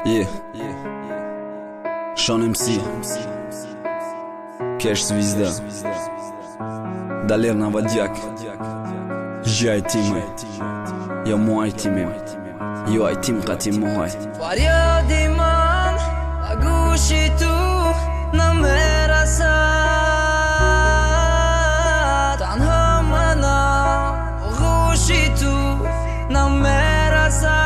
Yeah. Шон МС. Кеш Звезда. Далер Навадяк. Жай Тиме. Ё муай Тиме. Ё ай тим қати муай. Фарёди ман ба гӯши ту намерасад, танҳо манам, оғӯши ту намерасад.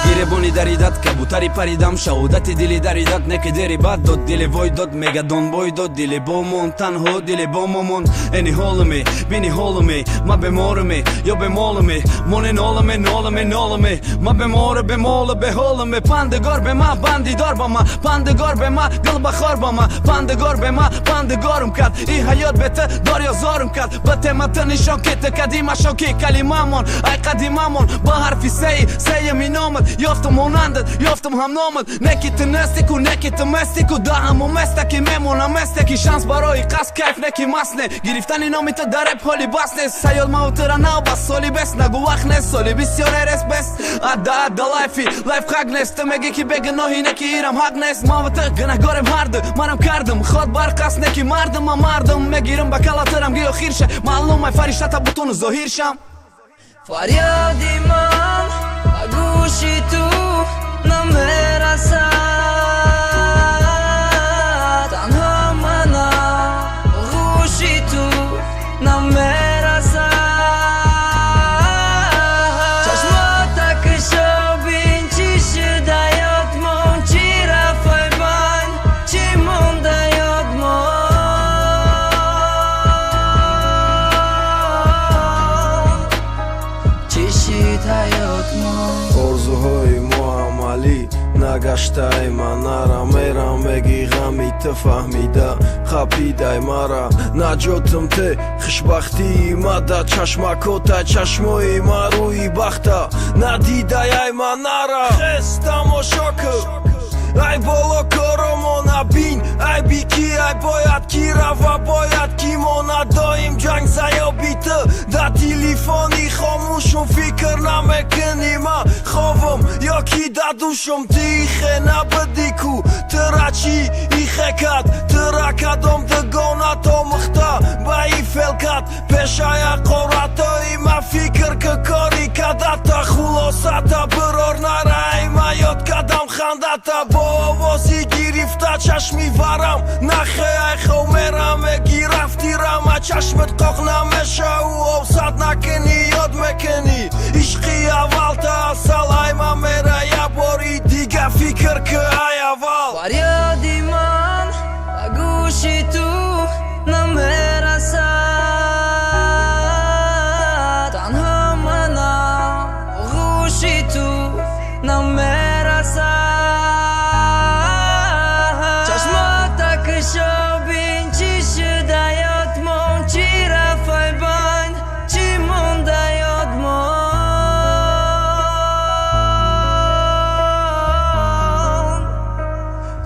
Гиребони даридат, кабутари паридам, шаҳодати дили даридат, неки дери бад дод, дили вой дод, мегадон бой дод, дили бомон танҳо, дили бомомон. Эни ҳоламе, бини ҳоламе, ма бемораме ё бемоламе, моне ноламе, ноламе, ноламе, ма беморе, бемола, беҳоламе. Пандагор бе ма, бандидор ба ма, пандагор бе ма, гилбахор ба ма, пандагор бе ма, пандагорум кард. И ҳаёт бе ту дорё зорум кард, ба темата нишон кита кадимашон, ки калимамон ай қадимамон ба ҳарфи сеи сеями номад ёфтам, монандат ёфтам, ҳамномад. Неки ту нестику, неки ту местику, да ҳамо места ки мемонам, месте ки шанс барои қасд кайф неки маст не, гирифтани номи ту дар реп ҳоли бас нест. Саёд мау тура нав бас соли бес нагу, вақт нест, соли бисёр эрес бес, адда адда лайфи лайф хак нест. Ту меги ки бегуноҳӣ, неки ирам ҳақ нест, ман ту гунаҳгорем ҳарду, манам кардам ход бар қасд, неки мардам, ман мардам мегирам ба калатарам гиё хирша, маълум ай фариштата бутуну зоҳир шам. Фарёди ман ба гӯши ту намерасад, танҳо манам, оғӯши ту намерасад. Чашмота кушо, бин, чӣ шуда ёдмон, чӣ рафт ай байн, чӣ монда ёдмон, чӣ шид ҳаётмон. Орзуҳои мо амалӣ нагаштаи, ман нара мерам, меги ғами ту фаҳмида хапидай мара, наҷотм те хушбахтии ма да чашмакота, чашмои ма рӯи бахта надидай, ай ман нара. Хес тамошо кӯ, ай боло коромона бин, ай бики, ай бояд ки рава, бояд ки мона, доим ҷанг заёби ту да телефони хомӯшум, фикр намекунӣ ма ховам ё ки да душум, ту ихе набудӣ ку, тура чӣ ихе кад, тура кадом дугона томӯхта ба ифел кад, пешая қоратои ма фикр ки кори кадата, хулосата бирор, нара, ай ма ёд кадам хандата, бо овози гирифта чашми варам, нахе ай хов мерам, меги рафти рама, чашмат қоқ намешаву овсад накунӣ, ёд мекунӣ ишқи аввалта, асал ай ма мера, я бори дига фикр ки ай аввал. Фарёди ман ба гӯши ту намерасад, танҳо манам, оғӯши ту намерасад. Чашмота кушо, бин, чӣ шуда ёдмон, чӣ рафт ай байн, чӣ монда ёдмон,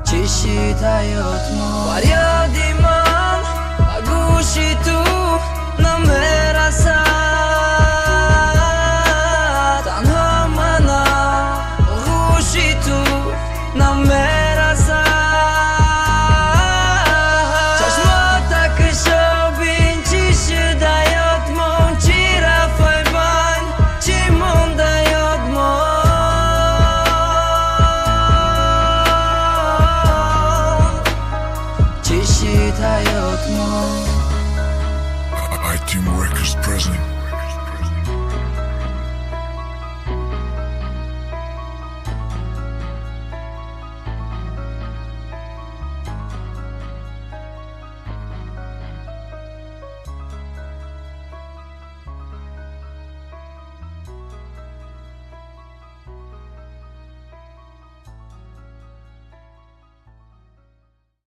чӣ шид ҳаётмон. Фарёди ман ба гӯши ту намерасад, танҳо манам, оғӯши ту намерасад. Чашмота кушо, бин, чӣ шуда ёдмон, чӣ рафт ай байн, чӣ монда ёдмон, чӣ шид ҳаётмон. I-Team Records present.